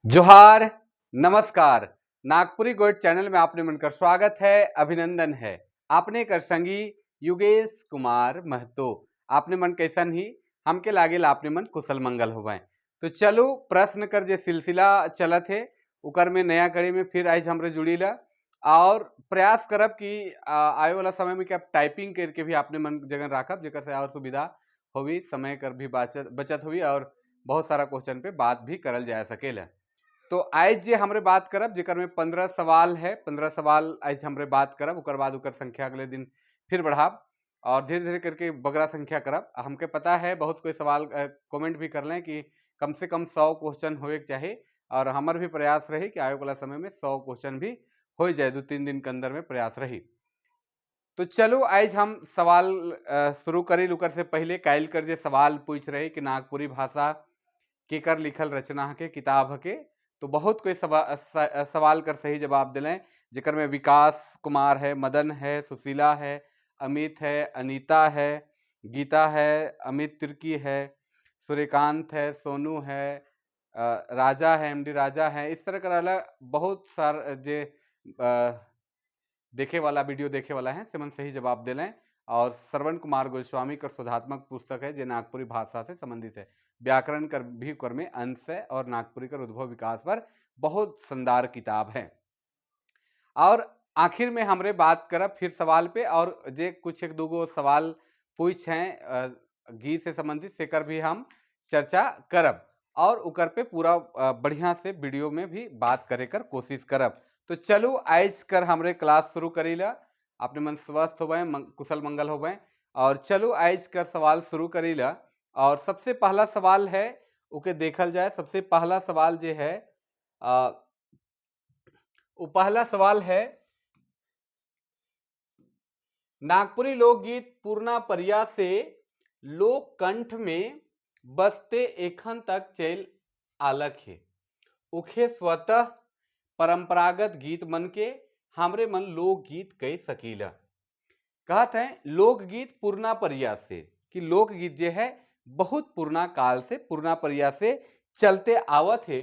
जोहार, नमस्कार। नागपुरी गोइट चैनल में आपने मन कर स्वागत है, अभिनंदन है। आपने कर संगी युगेश कुमार महतो। आपने मन कैसन ही? हमके लागेल आपने मन कुशल मंगल होवे। तो चलो, प्रश्न कर जे सिलसिला चलत है, उकर में नया कड़ी में फिर आज हमरे जुड़ी ला और प्रयास करब कि आए वाला समय में कि आप टाइपिंग करके भी आपने मन जगह राखब, जेकर से और सुविधा होवी, समय कर भी बचत बचत होवी और बहुत सारा क्वेश्चन पे बात भी करल जा सकेला। तो आज जे हमरे बात करब, जेकर में 15 सवाल है, 15 सवाल आज हमरे बात करब। ओकर बाद ओकर संख्या अगले दिन फिर बढ़ाब और धीरे धीरे करके बगरा संख्या करब। हमके पता है, बहुत कोई सवाल कमेंट भी कर लें कि कम से कम 100 क्वेश्चन होए के चाही और हमर भी प्रयास रही कि आवे वाला समय में 100 क्वेश्चन भी हो जाए, 2-3 दिन के अंदर में प्रयास रही। तो चलो, आज हम सवाल शुरू करी। उकर से पहले काइल कर जे सवाल पूछ रहे कि नागपुरी भाषा केकर लिखल रचना के किताब के, तो बहुत कोई सवाल कर सही जवाब दिलें, जेकर में विकास कुमार है, मदन है, सुशीला है, अमित है, अनीता है, गीता है, अमित तिर्की है, सूर्यकांत है, सोनू है, राजा है, एमडी राजा है। इस तरह कर बहुत सार जे देखे वाला, वीडियो देखे वाला है, से मन सही जवाब दिलें। और श्रवण कुमार गोस्वामी कर शोधात्मक पुस्तक है, जे नागपुरी भाषा से संबंधित है। व्याकरण कर भी कर में अंश है और नागपुरी कर उद्भव विकास पर बहुत शानदार किताब है। और आखिर में हमरे बात करब फिर सवाल पे और जे कुछ एक दूगो सवाल पूछ हैं गीत से संबंधित, सेकर भी हम चर्चा करब और उकर पे पूरा बढ़िया से वीडियो में भी बात करे कर कोशिश करब। तो चलो, आज कर हमरे क्लास शुरू करीला। अपने मन स्वस्थ होवे, कुशल मंगल होवे और चलो, आज कर सवाल शुरू करीला। और सबसे पहला सवाल है, ओके देखल जाए। सबसे पहला सवाल जे है, वो पहला सवाल है, नागपुरी लोकगीत पूर्णा परिया से लोक कंठ में बसते एखन तक चल आलक है, उखे स्वतः परंपरागत गीत मन के हमरे मन लोकगीत कह सकीला। कहत है लोकगीत पूर्णा परिया से, कि लोकगीत जे है, बहुत पुरना काल से, पुरना परिया से चलते आवत है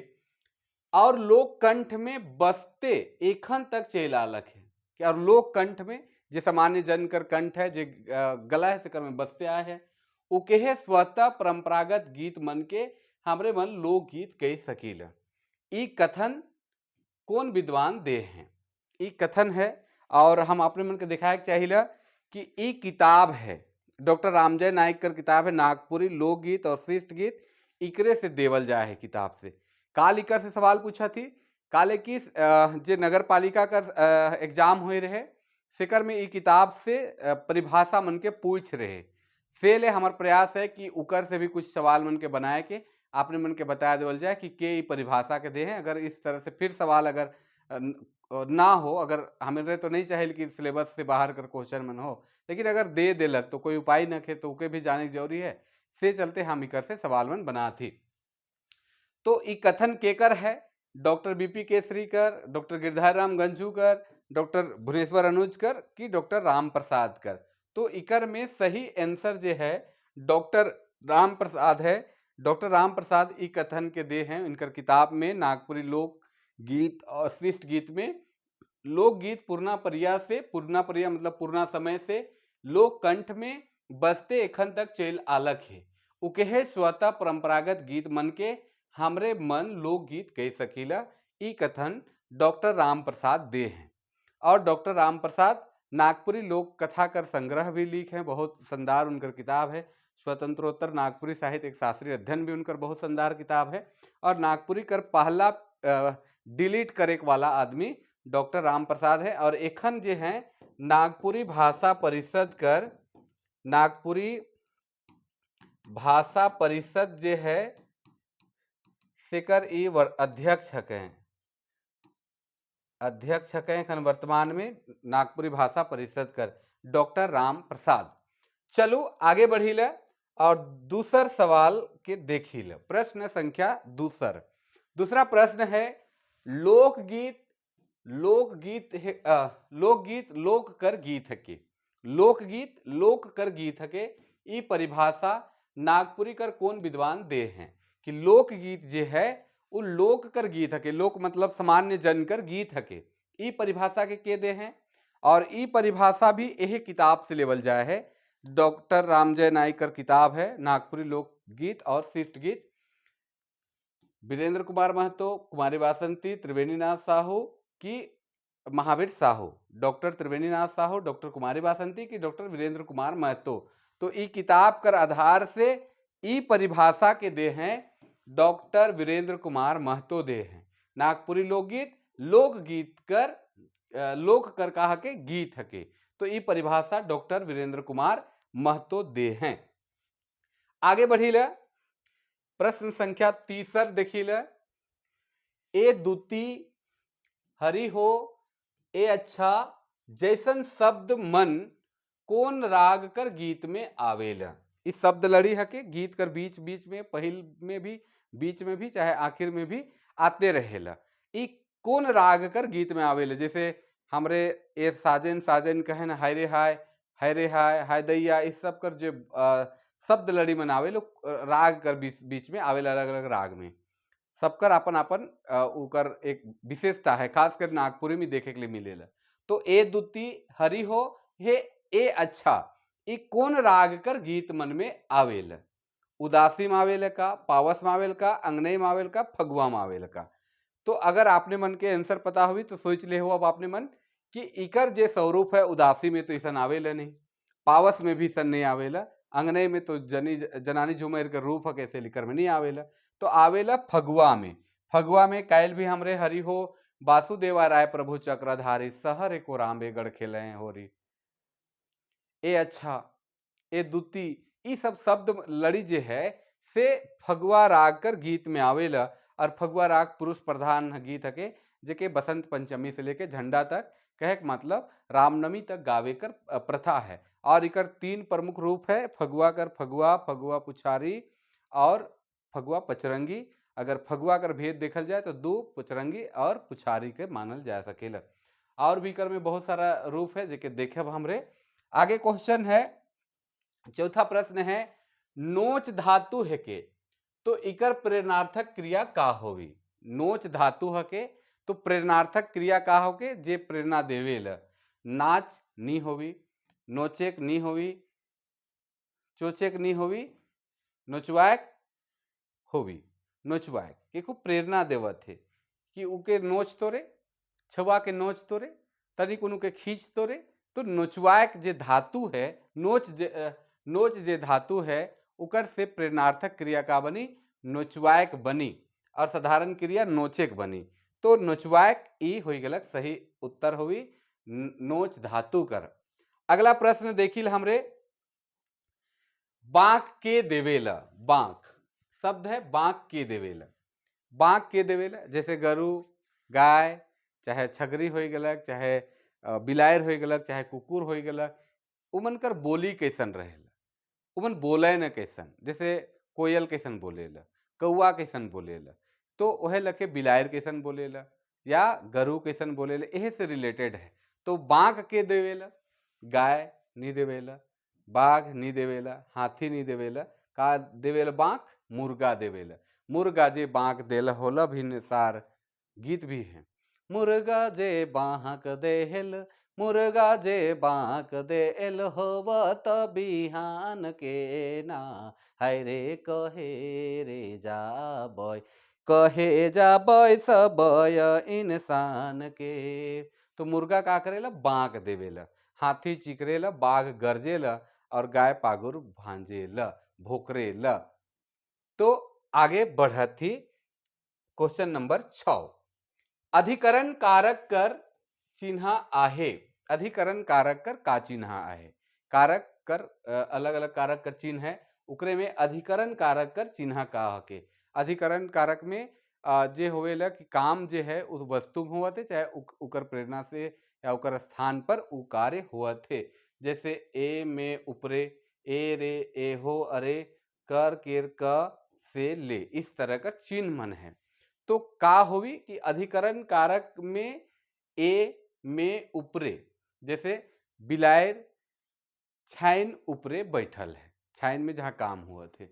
और लोक कंठ में बसते एखन तक चल आलक है, कि और लोक कंठ में, जे सामान्य जन कर कंठ है, जे गला है, से में बसते आए है, उके स्वतः परंपरागत गीत मन के हमरे मन लोकगीत कह सकीला। ई कथन कौन विद्वान दे हैं? ई कथन है और हम अपने मन के दिखाए चाहिए कि ई किताब है, डॉक्टर रामजय नायक कर किताब है, नागपुरी लोकगीत और शिष्ट गीत। इकरे से देवल जाए है किताब से। काल इकर से सवाल पूछा थी, काले की जे नगर पालिका कर एग्जाम हो रहे, सेकर में ई किताब से परिभाषा मन के पूछ रहे। से ले हमार प्रयास है कि उकर से भी कुछ सवाल मन के बनाए के आपने मन के बताया देवल जाए कि के ई परिभाषा के दे हैं। अगर इस तरह से फिर सवाल अगर ना हो, अगर हमें तो नहीं चाहिए कि सिलेबस से बाहर कर क्वेश्चन मन हो, लेकिन अगर दे देलक तो कोई उपाय न खे, तो ओके भी जाने की जरूरी है। से चलते हम इकर से सवाल मन बना थी। तो ई कथन केकर है? डॉक्टर बीपी केसरी कर, डॉक्टर गिरधारी राम गंझू कर, डॉक्टर भुवनेश्वर अनुज कर कि डॉक्टर राम प्रसाद कर? तो इकर में सही आंसर जे है, डॉक्टर राम प्रसाद है। डॉक्टर राम प्रसाद ई कथन के दे हैं इनकर किताब में, नागपुरी लोक गीत और शिष्ट गीत में, लोकगीत पूर्णा परिया से, पूर्णा परिया मतलब पूर्णा समय से, लोक कंठ में बसते एखन तक चल आलक है, उकेहे स्वतः परंपरागत गीत मन के हमरे मन लोकगीत कह सकीला। ई कथन डॉक्टर राम प्रसाद दे हैं और डॉक्टर राम प्रसाद नागपुरी लोक कथा कर संग्रह भी लिख हैं। बहुत शानदार उनकर किताब है। स्वतंत्रोत्तर नागपुरी साहित्य एक शास्त्रीय अध्ययन भी उनकर बहुत शानदार किताब है और नागपुरी कर पहला डिलीट करे वाला आदमी डॉक्टर राम प्रसाद है। और एखन जे हैं, नागपुरी भाषा परिषद कर, नागपुरी भाषा परिषद जे है, सेकर ई अध्यक्ष हके हैं। अध्यक्ष हके एखन वर्तमान में नागपुरी भाषा परिषद कर डॉक्टर राम प्रसाद। चलो, आगे बढ़ी ले और दूसर सवाल के देखी ले। प्रश्न संख्या दूसर। दूसरा प्रश्न है, लोकगीत लोकगीत है, लोकगीत लोक कर गीत हके, लोकगीत लोक कर गीत हके, ई परिभाषा नागपुरी कर कौन विद्वान दे हैं? कि लोकगीत जे है, उ उ लोक कर गीत हके। लोक मतलब सामान्य जन कर गीत हके। ई परिभाषा के दे हैं और ई परिभाषा भी यही किताब से लेवल जाए है। डॉक्टर रामजय नाईक कर किताब है नागपुरी लोकगीत और शिष्ट गीत। वीरेंद्र कुमार महतो, कुमारी बासंती, त्रिवेणीनाथ साहू की महावीर साहू, डॉक्टर त्रिवेणीनाथ साहू, डॉक्टर कुमारी बासंती की डॉक्टर वीरेंद्र कुमार महतो। तो ई किताब कर आधार से ई परिभाषा के दे हैं डॉक्टर वीरेंद्र कुमार महतो दे हैं। नागपुरी लोकगीत लोकगीत कर लोक कर कहा के गीत हके। तो ई परिभाषा डॉक्टर वीरेंद्र कुमार महतो दे हैं। आगे बढ़ी ल प्रश्न संख्या तीसर देखी ल। ए दूती, हरि हो, ए अच्छा जैसन शब्द मन कौन राग कर गीत में आवेला। इस शब्द लड़ी हके गीत कर बीच बीच में, पहिल में भी, बीच में भी, चाहे आखिर में भी आते रहेला। ई कौन राग कर गीत में आवेला। जैसे हमरे ए साजन साजन कहे ना, हाय रे हाय, हाय रे हाय, हाय दैया, इस सब कर जो शब्द लड़ी मनावे लोग राग कर बीच बीच में आवेला अलग अलग राग में। सबकर अपन अपन उकर एक विशेषता है, खासकर नागपुरी में देखे के लिए मिलेला। तो ए दुती, हरि हो, हे ए अच्छा, ई कौन राग कर गीत मन में आवेला। उदासी में आवेला का, पावस में आवेल का, अंगनई में आवेल का, फगुआ में आवेला का। तो अगर आपने मन के आंसर पता हुई तो सोच ले हो अब आपने मन कि इकर जे स्वरूप है उदासी में तो ऐसा आवेला नहीं, पावस में भी सन नहीं आवेला, अंगनई में तो जनी जनानी झुमेर के रूप है कैसे लिकर में नहीं आवेला, तो आवेला फगुआ में। फगुआ में कैल भी हमरे हरि हो वासुदेवा राय प्रभु चक्रधारी सहर को रामबे गढ़ खेले होरी। ए अच्छा, ए दुती, ई सब शब्द लड़ी जे है से फगुआ राग कर गीत में आवेला। और फगुआ राग पुरुष प्रधान गीत हके जेके बसंत पंचमी से लेके झंडा तक, कहे के मतलब रामनवमी तक गावे कर प्रथा है। और इकर तीन प्रमुख रूप है फगुआ कर फगुआ, फगुआ पुछारी और फगुआ पचरंगी। अगर फगुआ कर भेद देखल जाए तो दो पचरंगी और पुछारी के मानल जा सकेला। और भी कर में बहुत सारा रूप है जेके देखे हमरे। आगे क्वेश्चन है, चौथा प्रश्न है, नोच धातु है के तो इकर प्रेरणार्थक क्रिया का होवी। नोच धातु हके तो प्रेरणार्थक क्रिया का होके जे प्रेरणा देवेल। नाच नी होवी, नोचेक नी होवी, चोचेक नी होवी, नोचवायक होवी। नोचवायक के खूब प्रेरणा देवत है कि उके नोच तोरे, छुआ के नोच तोरे, तनिक उनके खींच तोरे। तो नोचवायक जे धातु है, नोच जे धातु है उकर से प्रेरणार्थक क्रिया का बनी, नोचवायक बनी और साधारण क्रिया नोचेक बनी। तो नोचवायक ई हो गलक सही उत्तर हुई नोच धातु कर। अगला प्रश्न देखिल हमरे, बांक के देवेला। बांक शब्द है, बांक के देवेला। बांक के देवेला जैसे गरु गाय, चाहे छगरी हो गलक, चाहे बिलायर हो गलक, चाहे कुकुर हो गलक, उमन कर बोली कैसन रहेला, उमन बोले न कैसन। जैसे कोयल कैसन बोलेला, कौआ कैसन बोलेला, तो वह लके बिलायर कैसन बोलेला या गरु कैसन बोलेला, यही से रिलेटेड है। तो बांक के देवेला, गाय नहीं देवेला, बाघ नहीं देवेला, हाथी नहीं देवेला, का देवेला बांक, मुर्गा देवेला। मुर्गा जे बांक देला होला भी सार गीत भी है। मुर्गा जे बांक देहल, मुर्गा जे बांक देल होवत बिहान के ना, हाय रे कहे रे जाबय, कहे जाबय सबय इंसान के। तो मुर्गा का करेला, बांक देवेला, हाथी चिकरेला, बाघ गरजेला और गाय पागुर भांजेला, भोकरेला। तो आगे बढ़त ही क्वेश्चन नंबर 6, अधिकरण कारक कर चिन्ह आहे। अधिकरण कारक कर का चिन्ह आहे। कारक कर अलग अलग कारक कर चिन्ह है, उकरे में अधिकरण कारक कर चिन्ह का हके। अधिकरण कारक में जे होवेला कि काम जे है उस वस्तु में होवत है, चाहे उकर प्रेरणा से या उकर स्थान पर उ कार्य होवत है। जैसे ए में उपरे, ए रे, ए हो, अरे, कर केर क से ले, इस तरह का चिन्ह मन है। तो का होवी कि अधिकरण कारक में ए में उपरे, जैसे बिलायर छाइन उपरे बैठल है, छाइन में जहाँ काम हुआ थे।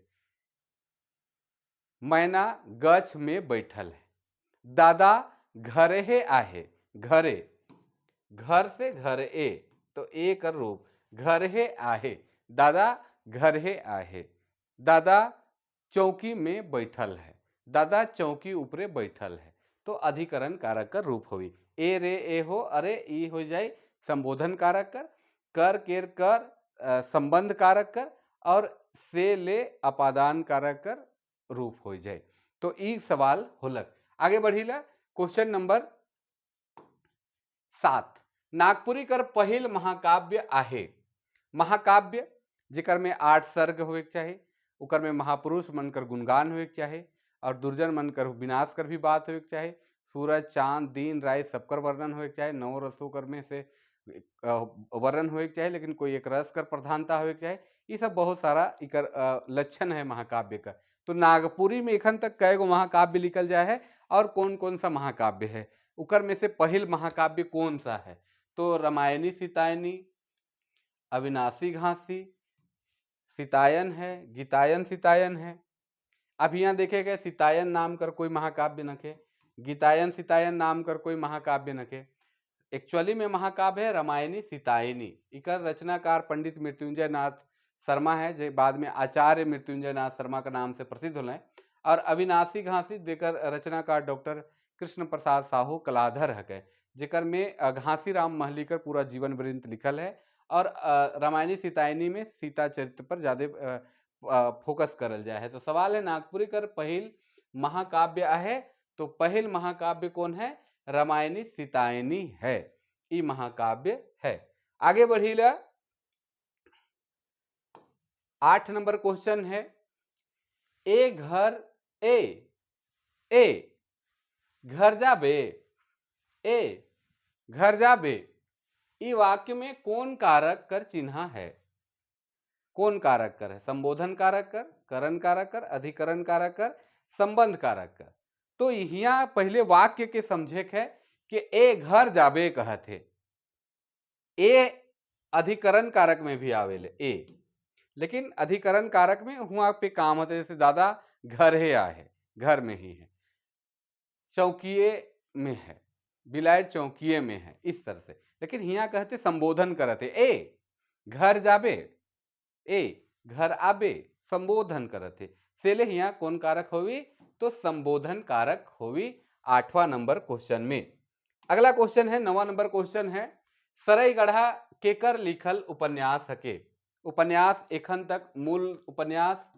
मैना गछ में बैठल है, दादा घरे हे आहे। घरे, घर से घर ए, तो ए कर रूप घर हे आहे, दादा घर हे आहे। दादा चौकी में बैठल है, दादा चौकी ऊपरे बैठल है। तो अधिकरण कारक कर रूप होई ए रे ए हो अरे, ई हो जाए संबोधन कारक कर केर कर संबंध कारक कर और से ले अपादान कारक कर रूप हो जाए। तो ई सवाल होलक। आगे बढ़ीला, क्वेश्चन नंबर 7। नागपुरी कर पहिल महाकाव्य आहे। महाकाव्य जेकर में 8 सर्ग होवे के चाही, ओकर में महापुरुष मन कर गुणगान होवे के चाही और दुर्जन मन कर विनाश कर भी बात होवे के चाही। सूरज, चांद, दिन, रात सबकर वर्णन होवे के चाही। नौ रसों कर में से वर्णन होवे के चाही, लेकिन कोई एक रस कर प्रधानता होवे के चाही। ये सब बहुत सारा इकर लक्षण है महाकाव्य का। तो नागपुरी में एखन तक कई गो महाकाव्य लिखल जाए है और कौन कौन सा महाकाव्य है, उकर में से पहिल महाकाव्य कौन सा है? तो रामायणी सीतायनी, अविनाशी घासी, सीतायन है, गीतायन सीतायन है। अब यहाँ देखे गए सीतायन नाम कर कोई महाकाव्य नखे, गीतायन सीतायन नाम कर कोई महाकाव्य नखे। एक्चुअली में महाकाव्य है रामायणी सीतायनी। इकर रचनाकार पंडित मृत्युंजय नाथ शर्मा है, जो बाद में आचार्य मृत्युंजय नाथ शर्मा का नाम से प्रसिद्ध होले। और अविनाशी घासी जेकर रचनाकार डॉक्टर कृष्ण प्रसाद साहू कलाधर हके, जेकर में घासी राम महलीकर पूरा जीवन वृत्त लिखल है। और रामायणी सीतायनी में सीता चरित्र पर ज्यादा फोकस करल जाए है। तो सवाल है नागपुरी कर पहिल महाकाव्य आहे, तो पहिल महाकाव्य कौन है? रामायणी सीतायनी है, ई महाकाव्य है। आगे बढ़ीला, 8 नंबर क्वेश्चन है। ए घर ए, ए घर जाबे, ए घर जाबे, ई वाक्य में कौन कारक कर चिन्ह है? कौन कारक कर है? संबोधन कारक कर, करण कारक कर, अधिकरण कारक कर, संबंध कारक कर। तो यहाँ पहले वाक्य के समझे है कि ए घर जाबे कहत है। ए अधिकरण कारक में भी आवेले ए, लेकिन अधिकरण कारक में हुआ पे काम होते, जैसे दादा घर है आए, घर में ही है, चौकिए में है, बिलायत चौकिए में है, इस तरह से। लेकिन हिया कहते संबोधन करते, ए घर जाबे, ए घर आबे, संबोधन करते। सेले हिया कौन कारक होवी? तो संबोधन कारक होवी 8वां नंबर क्वेश्चन में। अगला क्वेश्चन है, 9वां नंबर क्वेश्चन है, सरईगढ़ा केकर लिखल उपन्यास हके? उपन्यास एखन तक मूल उपन्यास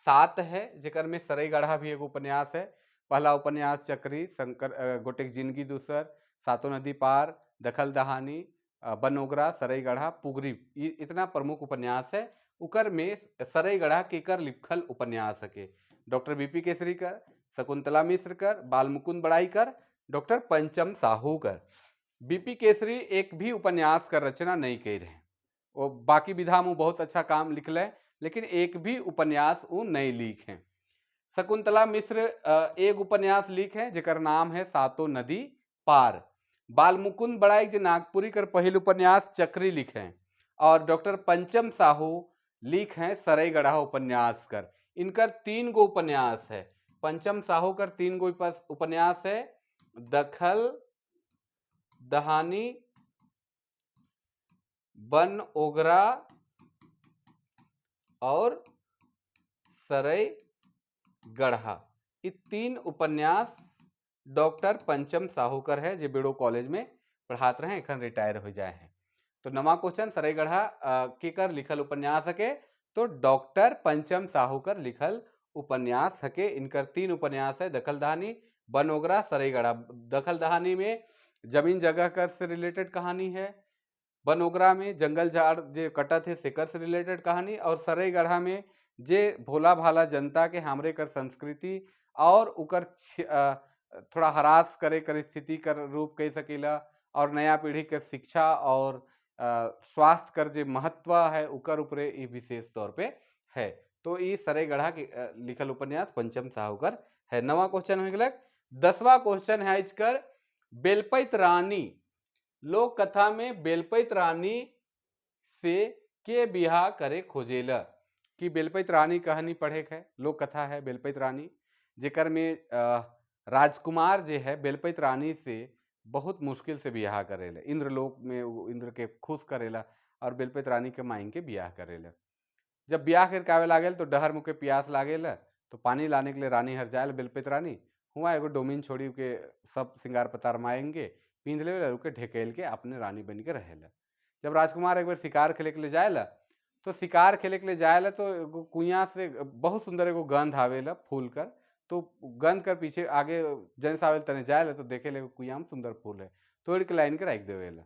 7 है, जेकर में सरईगढ़ा भी एक उपन्यास है। पहला उपन्यास चक्री, शंकर गोटेक जिंदगी दूसर, सातों नदी पार, दखल दहानी, बनोगरा, सरईगढ़ा, पुगरी, इतना प्रमुख उपन्यास है। उकर में सरईगढ़ा केकर लिखल उपन्यास हके? डॉक्टर बीपी केसरी कर, शकुंतला मिश्र कर, बालमुकुंद बड़ाई कर, डॉक्टर पंचम साहू कर। बीपी केसरी एक भी उपन्यास कर रचना नहीं कर रहे। वो बाकी विधा में बहुत अच्छा काम लिखले, लेकिन एक भी उपन्यास वो नहीं लिखे। शकुंतला मिश्र एक उपन्यास लिखे हैं जेकर नाम है सातों नदी पार। बालमुकुंद बड़ाई जे नागपुरी कर पहिल उपन्यास चक्री लिखे हैं और डॉक्टर पंचम साहू लिख हैं सरईगढ़ा उपन्यास कर। इनकर 3 गो उपन्यास है। पंचम साहू कर 3 गो उपन्यास है, दखल दहानी, बन ओगरा और सरई गढ़ा। ये 3 उपन्यास डॉक्टर पंचम साहूकर है, जो बेड़ो कॉलेज में पढ़ाते रहे, एखन रिटायर हो जाए हैं। तो नवा क्वेश्चन, सरईगढ़ा केकर लिखल उपन्यास हके? तो डॉक्टर पंचम साहूकर लिखल उपन्यास हके। इनकर 3 उपन्यास है, दखल दहानी, बनोगरा, सरईगढ़ा। दखल दहानी में जमीन जगह कर से रिलेटेड कहानी है, बनोगरा में जंगल झाड़ जे कटत है सेकर से रिलेटेड कहानी और सरईगढ़ा में जे भोला भाला जनता के हमरे कर संस्कृति और उकर थोड़ा हरास करे कर स्थिति कर रूप कह सकीला और नया पीढ़ी के शिक्षा और स्वास्थ्य कर जे महत्व है उकर ऊपरे ई विशेष तौर पे है। तो ई सरईगढ़ा के लिखल उपन्यास पंचम साहूकर है। नवा क्वेश्चन हो गया। 10वां क्वेश्चन है इसकर, बेलपैत रानी लोक कथा में बेलपैत रानी से के बिहा करे खोजेला? कि बेलपैत रानी कहानी पढ़े है, लोक कथा है बेलपैत रानी, जेकर में राजकुमार जे है बेलपैत रानी से बहुत मुश्किल से बियाह करेला। इंद्रलोक में उ इंद्र के खुश करेला और बेलपैत रानी के मांग के बियाह करेला। जब बियाह करके आवे लागेल तो डहर मुके प्यास लागेला, तो पानी लाने के लिए रानी हर जाएल बेलपैत रानी। हुआ एगो डोमिन छोड़ी के सब सिंगार पतार मांग के पींध लेवेला और ओके ढकेल के अपने रानी बन के रहेला। जब राजकुमार एक बार शिकार खेले के लिए जाएला, तो शिकार खेले के लिए जाएला तो एगो कुइयां से बहुत सुंदर एगो गंध आवेला फूल कर। तो गंध कर पीछे आगे जन से आवेला तने जाएला तो देखेला एगो कुइयां में सुंदर फूल है, तोड़ के लाइन के रख देवेला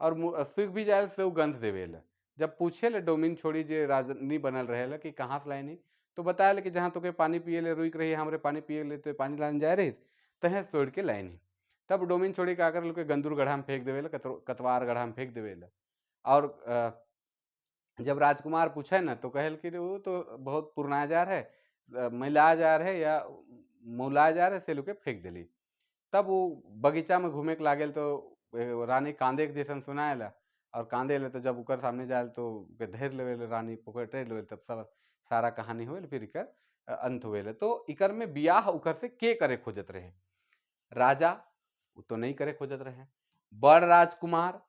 और सूख भी जाएला से उ गंध देवेला। जब पूछेला डोमिन छोड़ी जे राजनी बनल रहेला कि कहाँ से लाइनी, तो बताएला कि जहाँ तोके पानी पिए ले रुक रही, हमरे पानी पिए ले तो पानी लाने जाए रहिस, तहें से तोड़ के लाइनी। तब डोमिन छोड़ी का कर के गंदुर गढ़ा में फेंक देवेला, कतवार गढ़ा में फेंक देवेला। और जब राजकुमार पूछे ना तो कहेल कि वो तो बहुत पुरना जार है, मैला जार है या मौला जार है, से लोग के फेंक देली। तब वो बगीचा में घूमे के लागेल तो रानी कांदे के जैसन सुनाएला और कांदे ले तो जब उकर सामने जाए तो धर लेवेला रानी, पकड़ लेवेला, तब सब सारा कहानी होल, फिर इकर अंत होवेला। तो इकर में बियाह उकर से के करे खोजत रहे राजा, वो तो नहीं करे खोजत रहे। बड़ राजकुमार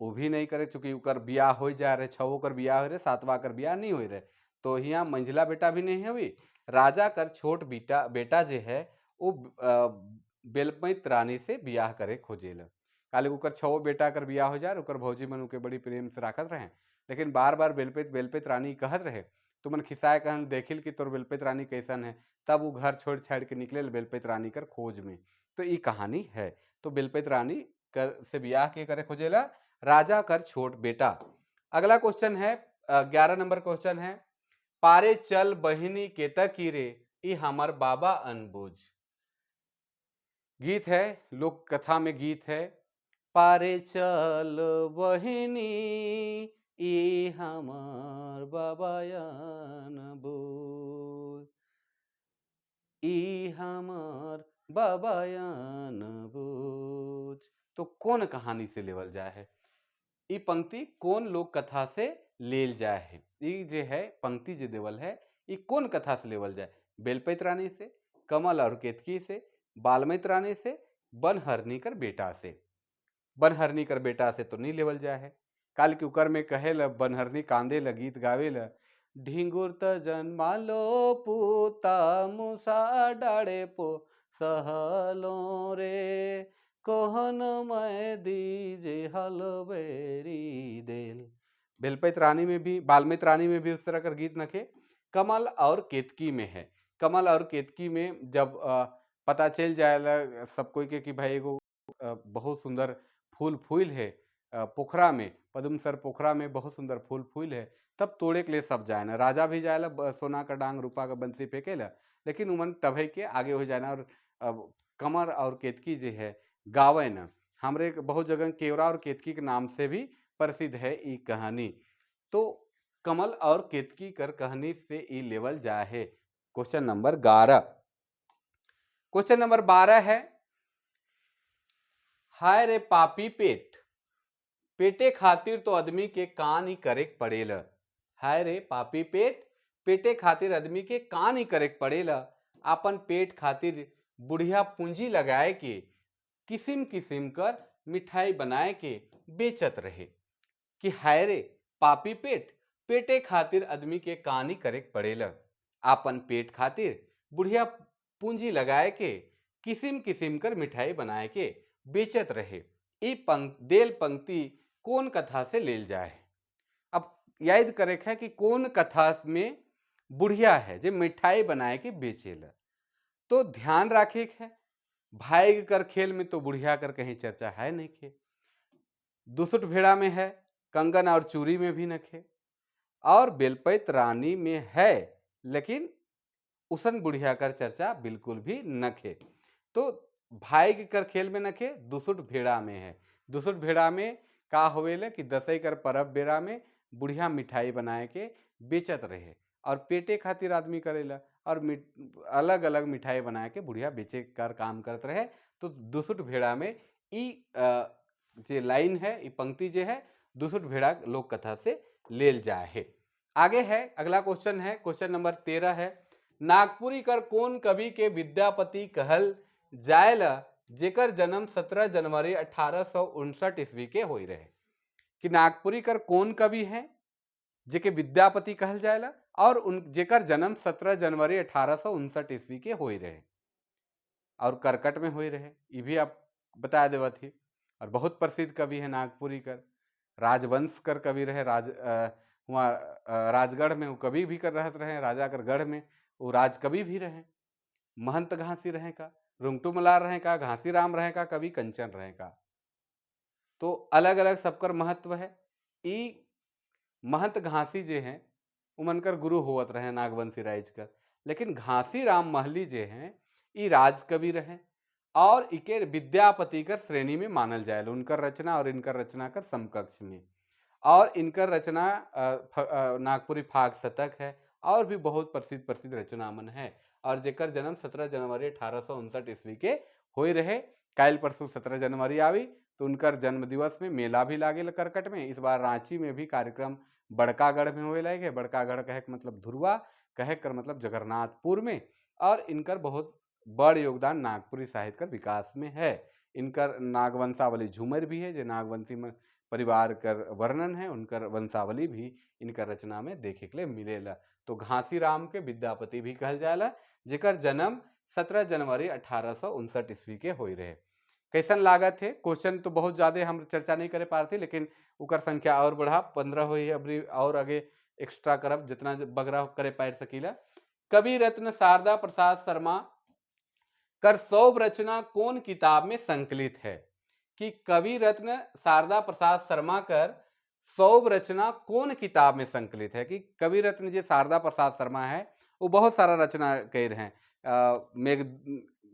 वो भी नहीं करे, चूंकि उकर बियाह हो जा रहे, छवो कर बियाह हो रहे, सातवा कर बियाह नहीं हो रहे। तो यहाँ मंझिला बेटा भी नहीं हुई। राजा कर छोट बेटा बेटा जे है वो बेलपैत रानी से बियाह करे खोजेला। काले उकर छवो बेटा कर बियाह हो जाए, उकर भौजी मन उके बड़ी प्रेम से राखत रहे, लेकिन बार बार बेलपैत बेलपैत रानी कहत रहे। तो मन खिसाए कहन देखिल कि तोर बेलपैत रानी कैसन है, तब वो घर छोड़ छाड़ के निकले बेलपैत रानी कर खोज में। तो ये कहानी है। तो बेलपैत रानी कर से बियाह के करे खोजेला राजा कर छोट बेटा। अगला क्वेश्चन है 11 नंबर क्वेश्चन है, पारे चल बहिनी केतकी रे ई हमर बाबा अनबुझ। गीत है, लोक कथा में गीत है। पारे चल बहिनी ई हमर बाबा अनबुझ, ई हमर बाबा अनबुझ। तो कौन कहानी से लेवल जाए है ई पंक्ति, कौन लोक कथा से लेल जाए है? ई जे है पंक्ति जे देवल है ई कौन कथा से लेवल जाए? बेलपैत रानी से, कमल और केतकी से, बालमैत रानी से, बनहरनी कर बेटा से। बनहरनी कर बेटा से तो नहीं लेवल जाए है, काल के उकर में कहे ल बनहरनी कांदे ल गीत गावे ल, ढिंगुर त जन्मालो पूता मुसा डाड़े पो सहलो रे, कोहन मैं दीजे हलबेरी देल। बेलपैत रानी में भी, बालमैत रानी में भी उस तरह का गीत नखे। कमल और केतकी में है। कमल और केतकी में जब पता चल जाएला सब कोई के कि भाई एगो बहुत सुंदर फूल फूल है पोखरा में, पदुमसर पोखरा में बहुत सुंदर फूल फूल है, तब तोड़े के लिए सब जाए ना, राजा भी जाएला, सोना का डांग रूपा का बंसी फेंकेला, लेकिन उमन तभे के आगे हो जाना। और अब कमर और केतकी जो है गावे न, हमरे बहुत जगह केवरा और केतकी के नाम से भी प्रसिद्ध है ई कहानी। तो कमल और केतकी कर कहानी से ई लेवल जाए है। क्वेश्चन नंबर 11, क्वेश्चन नंबर 12 है, हाय रे पापी पेट, पेटे खातिर तो आदमी के कान ही करे पड़ेला। हाय रे पापी पेट, पेटे खातिर आदमी के कान ही करे पड़ेला। अपन पेट खातिर बुढ़िया पूंजी लगाए के किसिम किसिम कर मिठाई बनाए के बेचत रहे कि हाय रे पापी पेट, पेटे खातिर आदमी के कान ही करे पड़ेला। आपन पेट खातिर बुढ़िया पूंजी लगाए के किसिम किसिम कर मिठाई बनाए के बेचत रहे। ई देल पंक्ति कौन कथा से लेल जाए? अब याद करे है कि कौन कथा में बुढ़िया है जे मिठाई बनाए के बेचेला। तो ध्यान रखे है, भाई कर खेल में तो बुढ़िया कर कहीं चर्चा है नहीं खे, दुसुट भेड़ा में है, कंगन और चूरी में भी नखे, और बेलपैत रानी में है, लेकिन उसन बुढ़िया कर चर्चा बिल्कुल भी नखे। तो भाई कर खेल में नखे, दुसुट भेड़ा में है। दुसुट भेड़ा में का होवेला कि दसई कर परब बेरा में बुढ़िया मिठाई बनाए के बेचत रहे और पेटे खातिर आदमी करेला और अलग अलग मिठाई बनाए के बुढ़िया बेचे कर काम करत रहे। तो दुसुट भेड़ा में ई जे लाइन है, ई पंक्ति जे है दुसुट भेड़ा लोक कथा से लेल जाए है। आगे है अगला क्वेश्चन है, क्वेश्चन नंबर 13 है। नागपुरी कर कौन कवि के विद्यापति कहल जायला, जेकर जन्म 17 जनवरी 1859 ईस्वी के होई रहे? कि नागपुरी कर कौन कवि हैं जेके विद्यापति कहल जायला और उन जेकर जन्म 17 जनवरी 1859 ईस्वी के होई रहे और करकट में होई रहे, ये भी आप बता देवत ही। और बहुत प्रसिद्ध कवि है नागपुरी कर, राजवंश कर कवि रहे, राज वहाँ राजगढ़ में वो कवि भी कर रहत रहे, राजा कर गढ़ में वो राजकवि भी रहे। महंत घासी रहे का, रुंगटू मलार रहे का, घासी राम रहे का, कवि कंचन रहे का। तो अलग अलग सबकर महत्व है। ई महंत घासी जे हैं उमन कर गुरु होवत रहे नागवंशी राइज कर, लेकिन घासी राम महली जे हैं ई राजकवि रहे और इके विद्यापति कर श्रेणी में मानल जाए, उनकर रचना और इनकर रचना कर समकक्ष में। और इनकर रचना नागपुरी फाग शतक है और भी बहुत प्रसिद्ध प्रसिद्ध रचना मन है। और जेकर जन्म 17 जनवरी 1859 ईस्वी के होई रहे। काल परसों 17 जनवरी आवी तो उनकर जन्म दिवस में मेला भी लागेल करकट में। इस बार रांची में भी कार्यक्रम बड़कागढ़ में होए लगे। बड़कागढ़ कहे के मतलब धुरवा, कहे कर मतलब जगन्नाथपुर में। और इनकर बहुत बड़ योगदान नागपुरी साहित्य कर विकास में है। इनकर नागवंशावली झूमर भी है, जो नागवंशी में परिवार कर वर्णन है, उनकर वंशावली भी इनकर रचना में देखे के लिए मिलेला। तो घासी राम के विद्यापति भी कहल जाला, जेकर जन्म 17 जनवरी 1859 ईस्वी के होई रहे। कैसन लागत है क्वेश्चन? तो बहुत ज़्यादा हम चर्चा नहीं करे पाते, लेकिन उकर संख्या और बढ़ा 15 हुई अबरी और आगे एक्स्ट्रा करब जितना बगरा करे पार सकीला। कवि रत्न शारदा प्रसाद शर्मा कर 100 रचना कौन किताब में संकलित है? कि कवि रत्न शारदा प्रसाद शर्मा कर 100 रचना कौन किताब में संकलित है? कि कवि रत्न जो शारदा प्रसाद शर्मा है वो बहुत सारा रचना कर रहे हैं।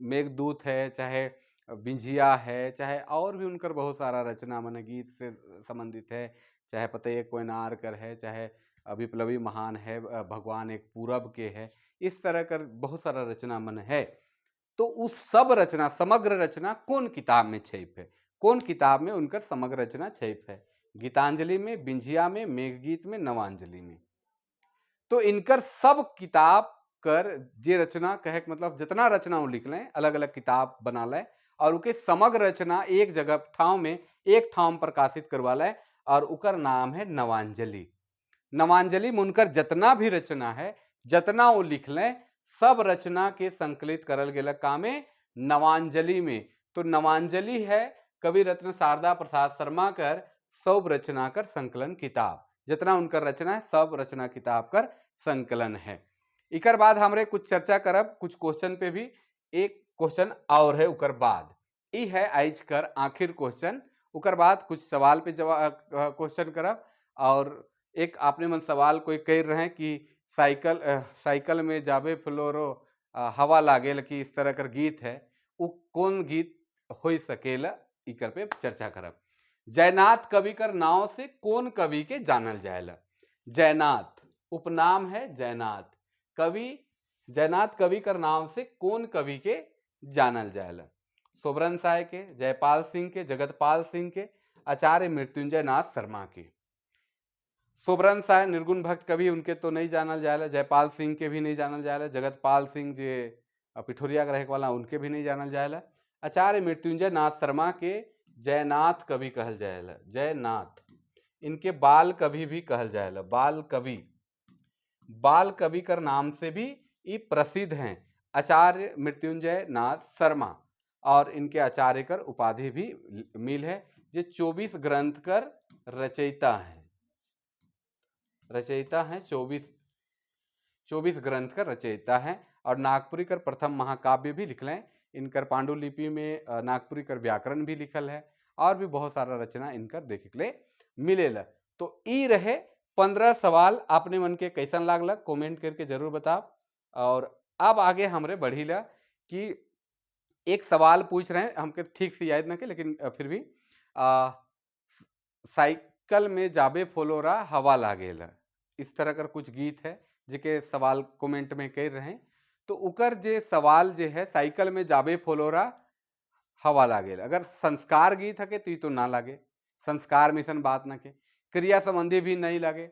मेघदूत है, चाहे बिंझिया है, चाहे और भी उनकर बहुत सारा रचना मन गीत से संबंधित है, चाहे पतये कोयनार कर है, चाहे विप्लवी महान है, भगवान एक पूरब के है, इस तरह कर बहुत सारा रचना मन है। तो उस सब रचना, समग्र रचना कौन किताब में छप है? कौन किताब में उनकर समग्र रचना छप है? गीतांजलि में, बिंझिया में, मेघगीत में, नवांजलि में। तो इनकर सब किताब कर जे रचना कहे के मतलब जितना रचना वो लिख लें, अलग अलग किताब बना लें और उके समग्र रचना एक जगह ठाव में एक ठाव प्रकाशित करवा लें और उकर नाम है नवांजलि। नवांजलि में उनकर जितना भी रचना है, जितना वो लिख लें, सब रचना के संकलित करल गेल कामे नवांजलि में। तो नवांजलि है कवि रत्न शारदा प्रसाद शर्मा कर सब रचना कर संकलन किताब। जितना उनकर रचना है सब रचना किताब कर संकलन है। इकर बाद हमरे कुछ चर्चा करब कुछ क्वेश्चन पे भी। एक क्वेश्चन और है उकर बाद, ई है आज कर आखिर क्वेश्चन। उकर बाद कुछ सवाल पे जवाब क्वेश्चन करब। और एक आपने मन सवाल कोई कर रहे हैं कि साइकिल साइकिल में जाबे फ्लोरो हवा लागेल कि इस तरह कर गीत है, वो कौन गीत हो सकेला, इकर पे चर्चा करब। जयनाथ कवि कर नाव से कौन कवि के जानल जाएला? जयनाथ उपनाम है जयनाथ कवि। जयनाथ कवि कर नाम से कौन कवि के जानल जाएला? सोबरन साय के, जयपाल सिंह के, जगतपाल सिंह के, आचार्य मृत्युंजय नाथ शर्मा के। सोबरन साय निर्गुण भक्त कवि, उनके तो नहीं जानल जाएला। जयपाल सिंह के भी नहीं जानल जाएला। जगतपाल सिंह जे पिठोरिया के रहे वाला, उनके भी नहीं जानल जाएला। आचार्य मृत्युंजय नाथ शर्मा के जयनाथ कवि कहल जाएला। जयनाथ इनके बाल कवि भी कहल जाएला। बाल कवि, बाल कवि कर नाम से भी ये प्रसिद्ध हैं आचार्य मृत्युंजय नाथ शर्मा। और इनके आचार्य कर उपाधि भी मिल है, जो 24 ग्रंथ कर रचयिता हैं। रचयिता हैं 24 ग्रंथ कर रचयिता हैं। और नागपुरी कर प्रथम महाकाव्य भी लिख लें। इनकर पांडुलिपि में नागपुरी कर व्याकरण भी लिखल है और भी बहुत सारा रचना इनकर देखे के लिए मिलेला। तो ई रहे 15 सवाल। आपने मन के कैसन लागल कमेंट करके जरूर बताओ। और अब आगे हमरे बढ़ीला कि एक सवाल पूछ रहे हैं हमके ठीक से याद न के, लेकिन फिर भी साइकिल में जाबे फोलोरा हवा लागेला, इस तरह कर कुछ गीत है जेके सवाल कमेंट में कर रहे हैं। तो उकर जे सवाल जे है साइकिल में जाबे फोलोरा हवा लागेला, अगर संस्कार गीत है तो ये तो ना लागे, संस्कार में ऐसा बात ना के, क्रिया संबंधी भी नहीं लागे।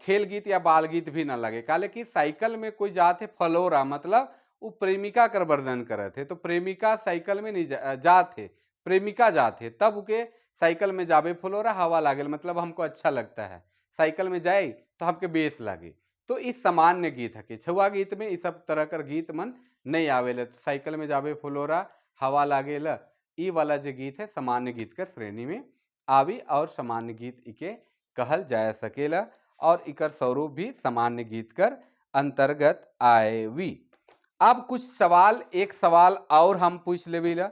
खेल गीत या बाल गीत भी ना लगे, काले कि साइकिल में कोई जात है फलोरा, मतलब वो प्रेमिका कर वर्णन करत है, तो प्रेमिका साइकिल में नहीं जात है, प्रेमिका जात है तब उके साइकिल में जाबे फलोरा हवा लागेल, मतलब हमको अच्छा लगता है, साइकिल में जाए तो हमके बेस लागे। तो इस सामान्य गीत है कि छुआ गीत में इस सब तरह कर गीत मन नहीं आवेला। तो साइकिल में जाबे फुलोरा हवा लागेला, ई वाला जो गीत है सामान्य गीत के श्रेणी में आवी और सामान्य गीत इके कहल जा सकेला और इकर स्वरूप भी सामान्य गीत कर अंतर्गत आएवी। अब कुछ सवाल, एक सवाल और हम पूछ लेबीला।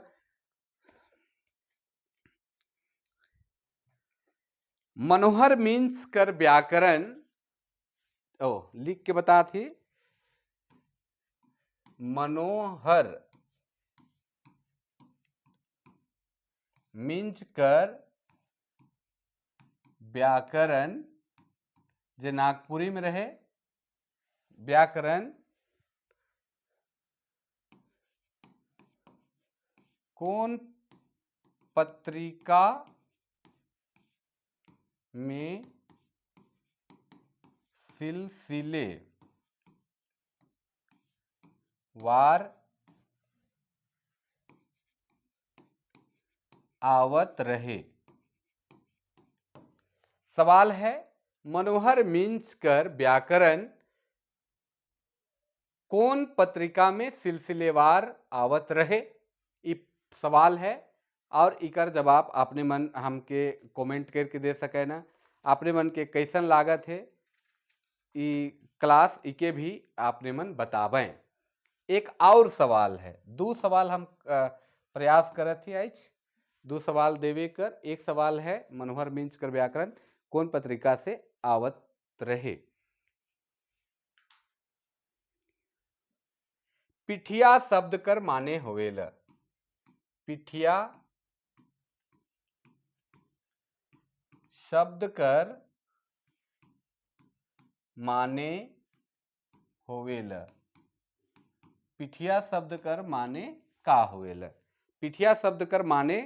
मनोहर मीन्स कर व्याकरण, ओ लिख के बता थी, मनोहर मीन्स कर व्याकरण जे नागपुरी में रहे, व्याकरण कौन पत्रिका में सिलसिले वार आवत रहे। सवाल है मनोहर मीन्स कर व्याकरण कौन पत्रिका में सिलसिलेवार आवत रहे, ये सवाल है और इकर जवाब आपने मन हमके कमेंट करके दे सके ना। आपने मन के कैसन लागत है ई क्लास, इके भी आपने मन बतावें। एक और सवाल है, दो सवाल हम प्रयास करत ही आज, दो सवाल देवे कर। एक सवाल है मनोहर मिंज कर व्याकरण कौन पत्रिका से आवत रहे। पिठिया शब्द कर माने होवेला, पिठिया शब्द कर माने होवेला, पिठिया शब्द कर माने का होवेला, पिठिया शब्द कर माने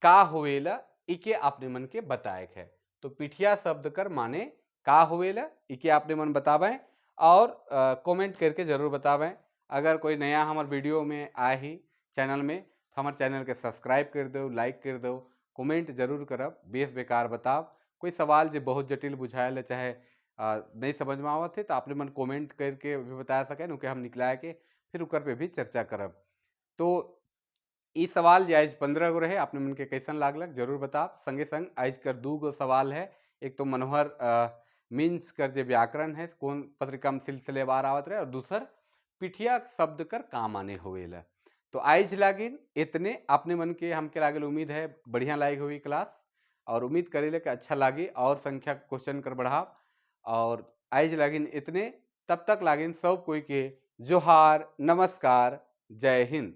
का होवेला, इके आपने मन के बताए है। तो पिठिया शब्द कर माने का होवेला इके आपने मन बतावें और कमेंट करके जरूर बतावें। अगर कोई नया हमार वीडियो में आए ही चैनल में तो हमारे चैनल के सब्सक्राइब कर दो, लाइक कर दो, कमेंट जरूर करब, बेस बेकार बताब। कोई सवाल जो बहुत जटिल बुझायल चाहे नहीं समझ में आवत है तो आपने मन कमेंट करके भी बता सकें, उनके हम निकला के फिर उकर पे भी चर्चा करब। तो ई सवाल जे आज 15 गो रहे, आपने मन के कैसन लागलक जरूर बताब। संगे संग आज कर 2 गो सवाल है, एक तो मनोहर मीन्स कर जे व्याकरण है कौन पत्रिका में सिलसिलेवार आवत रहे और दूसर पिठिया शब्द कर काम आने होवेला। तो आज लागिन इतने, आपने मन के हमके लागल उम्मीद है बढ़िया लाइक हुई क्लास और उम्मीद करेले कि अच्छा लागी और संख्या क्वेश्चन कर बढ़ाव। और आज लागिन इतने, तब तक लागिन सब कोई के जोहार, नमस्कार, जय हिंद।